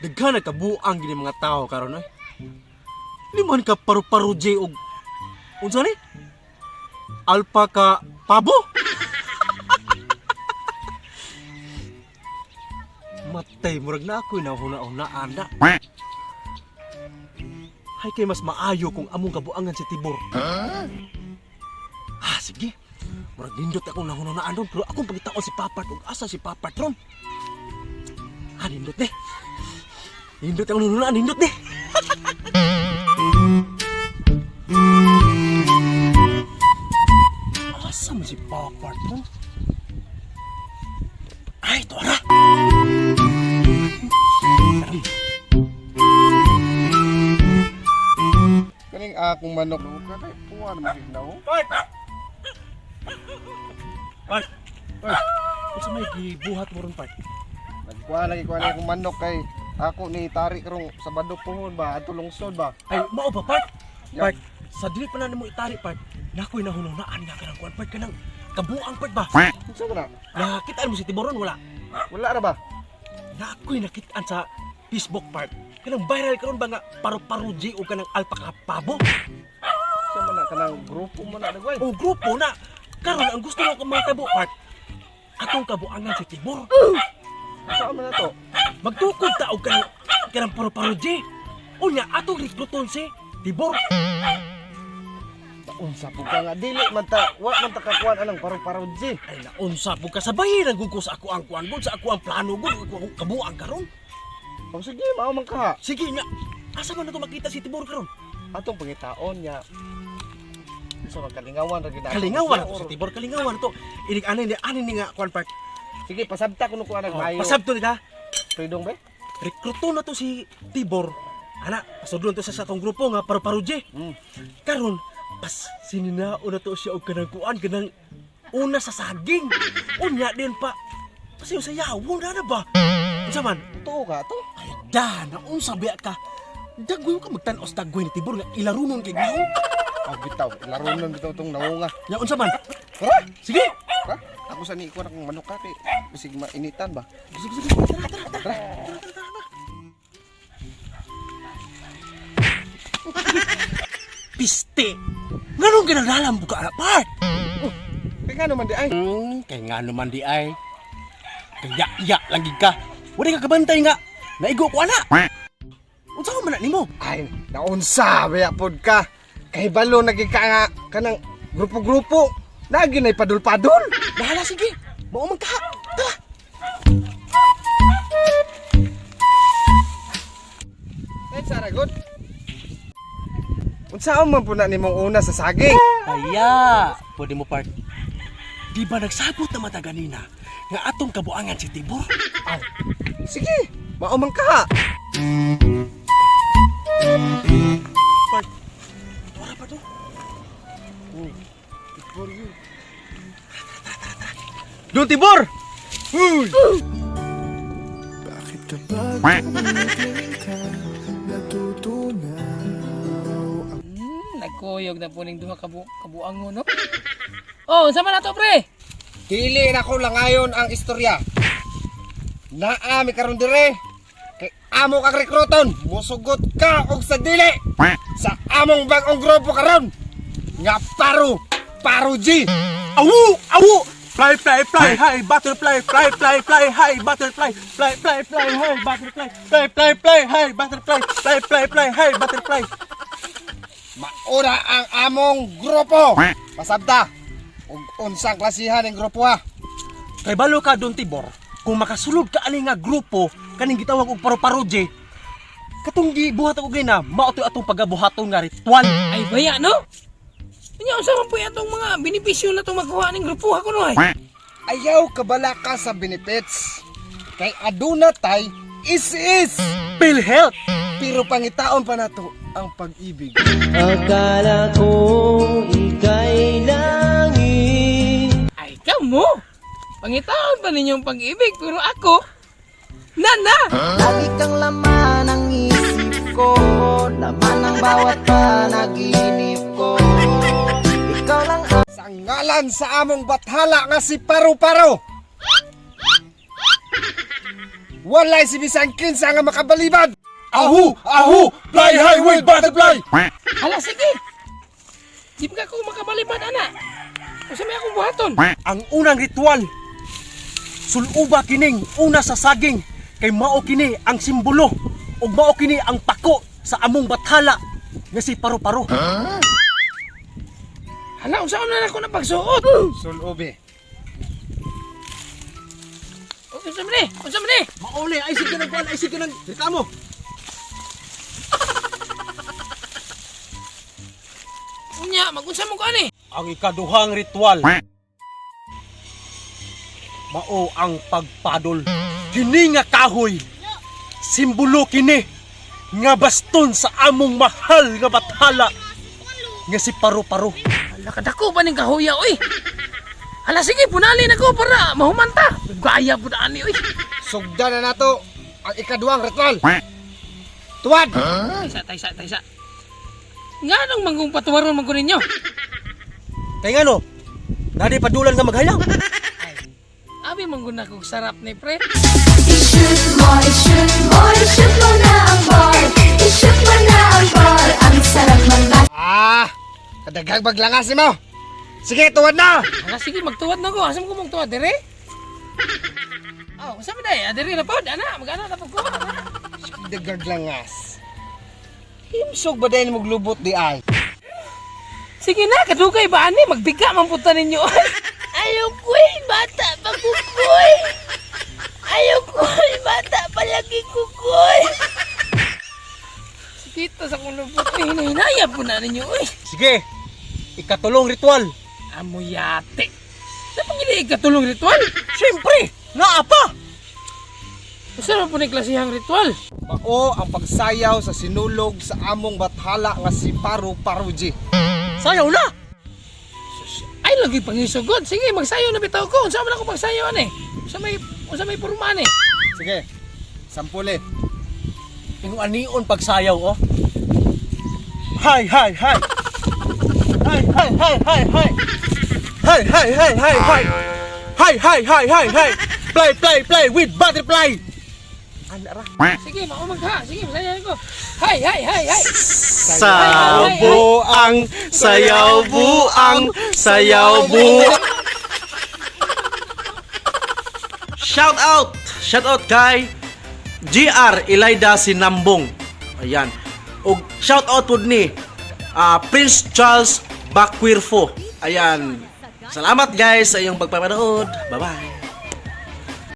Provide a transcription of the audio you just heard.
Daghan na kabuang gini mga tao karon oy. Liman ka paru-paro J og unsa ni? Alpa ka pabo? Matay, murag na ako'y nahuna-hunaan na. Hay kay mas maayo kung among kabuangan si Tibor. Ah, sige. Murag nindot akong nahunahunaan ron, pero akong pagitaon si Papa ug asa si Papa ron. Ah, nindot ni. Nindot akong nahunahunaan, nindot ni. Asa man si Papa ron? Ay, ito ara. Kaning akong manok no ka kay puwa na magignaw. Part! Part! Unsa may gibuhat mo ron, Part? Nagkuha lagi kuha ni akong manok kay ako ni tari karong Sabado puhon ba adto lungsod ba. Ay, mao ba, Part? Yeah. Part, sa dili pa na nimo itari, Part. Nakoy nahunahunaan nga kanang kuan, Part, kanang kabuang, Part ba? Unsa ba na? Nakitaan mo si Tiboron, wala? Wala ra ba? Nakoy nakitaan sa Facebook, Part. Kanang viral karon ba nga paru-paro G o kanang alpaka pabo? Unsa man na kanang grupo man na dagway. O grupo na karon ang gusto ng mga tabo, Part. Atong kabuangan si Tibor. Unsa man na to? Magtukod ta og kanang paru-paro G. Unya atong rekruton si Tibor. Unsa pud ka nga dili man ta wa man ta kakuan anang paru-paro G. Ay naunsa po ka sabay nagugko sa ako ang kuan gud sa ako ang plano gud ako ang kabuang karon. O sige, mao man ka. Sige nga. Asa man nato makita si Tibor karon? Atong pangitaon niya. Unsa man kalingawan ra gyud na. Kalingawan na to si Tibor, kalingawan na to. Inig ani ni ani ni nga kuan part. Sige, pasabta kuno ko anang Oh, maayo. pasabto ni ka. Pridong ba? Rekruto na to si Tibor. Ana, pasudlon to sa atong grupo nga paru-paro J. Karon pas sininao na to siya og kanang kuan kanang una sa saging. Unya din pa. Kasi sa yawo na na ba? Unsa man? Tuo ka to? Ay, da, naunsa biya ka. Dagway ka magtan-os dagway ni Tibor nga ilarunon kay naong. Oh, bitaw. Larunon bitaw tong nawonga. Nya unsa man? Tara! Sige. Tara! Ako sa ni kuan akong manok ka kay bisig mainitan ba. Sige, sige. Tara, tara, tara. Tara. Piste. Nganong ginalalam ka anak part? Kay ngano man di ay. Kay ngano man di ay. Kaya iya lang gid ka. Wala ka kabantay nga. Naigo ko ana. Unsa man na nimo? Ay, naunsa baya pod ka. Kay balo nagi ka nga kanang grupo-grupo. Lagi nay padul-padul. Bahala sige. Mao man ka. Tara. Kay Sara god. Unsaon man pud na nimong una sa saging? Kaya, pwede mo part. Di ba nagsabot na mata ganina nga atong kabuangan si Tibor? Aw. Sige, mao man ka. Part. Wala pa to. Tibor yun. Don Tibor! Uy! Bakit kapag tumitingin ka, natutunaw ang Nagkuyog na po ning duha kabuang mo, no? Oh, unsa man na to, pre? Dili na ko langayon ang istorya. Naa mi karon dire. Kay amo kang rekruton, musugot ka og sa dili sa among bag-ong grupo karon. Nga paro, paro G. Awu! Awu! Fly, fly, fly, high, butterfly, fly, fly, fly, high, butterfly, fly, fly, fly, high, butterfly, fly, fly, fly, high, butterfly, fly, fly, fly, high, butterfly. Maura ang among grupo. Pasabta. Og unsang klasihan ang grupo ha. Kay balo ka Don Tibor, kung makasulod ka ani nga grupo kaning gitawag og paru-paro J, katong gibuhat ako gina, mao to atong pagabuhaton nga ritual. Ay, baya, no? Unya, unsa man po atong mga benepisyo na itong makuha ning grupo ako, no, ay? Ayaw kabala ka sa benefits. Kay aduna tay is is. PhilHealth. Pero pangitaon pa nato ang pag-ibig. Akala ko ika'y langit. Ay, kamo! Pangitaon pa ninyong pag-ibig, pero ako, nana! Lagi kang laman ng isip ko, laman ng bawat panaginip ko. Ikaw lang ang Sa ngalan sa among bathala nga si Paru-Paro. Walay si bisan kinsa nga makabalibad. Ahu! Ahu! Fly high with butterfly! Hala, sige. Di pa ko makabalibad, ana. Unsa may akong buhaton? Ang unang ritual, suluba kining una sa saging kay mao kini ang simbolo ug mao kini ang pako sa among bathala nga si Paru-paro. Hala, unsa na ako na pagsuot? Sulubi. Unsa man ni? Unsa man ni? Mauli ay sige nang kuan ay sige nang reklamo. Unya, magunsa mo ko ani? Ang ikaduhang ritual mao ang pagpadol. Kini nga kahoy simbolo kini nga baston sa among mahal nga bathala nga si Paru-paro. Hala, kadako pa ning kahuya, oy. Hala, sige, punali na ko para mahumanta. Gaya po na ani, oy. Sugdan na nato ang ikaduhang ritual. Tuwad! Taysa, taysa, taysa. Nga nung manggong patuwaron man ko ninyo? Kay ngano? Nadi padulan nga maghayaw. Abi manggun na kog sarap ni pre. I-shoot mo, i-shoot mo, i-shoot mo na ang ball. I-shoot mo na ang ball. Ang sarap mag Ah! Kadaghang baglangas mo! Sige, tuwad na! Hala, sige, magtuwad na ko. Asa mo ko magtuwad, dire? Oh, unsa man day? Ah, dire na pod, ana, mag-ana na pod ko. Ana. Daghang langas. Himsog ba dahil maglubot di ay? Sige na, kadugay ba ani? Magbiga man punta ninyo. Ayaw ko eh, bata pa kukoy. Ayaw ko eh, bata palagi kukoy. Sige, ta sa kong lubot. Uy, hinahinaya po na ninyo, uy. Sige. Ikatulong ritual. Amuyate. Napangili ikatulong ritual. Siyempre, naa pa. Unsa man po ni klasehang ritual? Mao ang pagsayaw sa sinulog sa among bathala nga si Paru Paruji. Sayaw na. Ay, lagi pangisugod. Sige, magsayo na bitaw ko. Unsa man ako pagsayo ani? Unsa may porma ani? Sige, sampuli. Ingon anion pagsayaw oh. Hi hi hi. Hi hi hi hi hi. Hi hi hi hi hi. Hi hi hi hi hi. Fly fly fly with butterfly. Ana ra. Sige, maumag ha. Sige, magsayo ko. Hay, hay, hay, hay. Sayaw buang, sayaw buang, sayaw buang. Shout out! Shout out kay GR Elida Sinambong. Ayan. Og shout out pud ni Prince Charles Bakwirfo. Ayan. Salamat guys sa iyong pagpapanood. Bye-bye.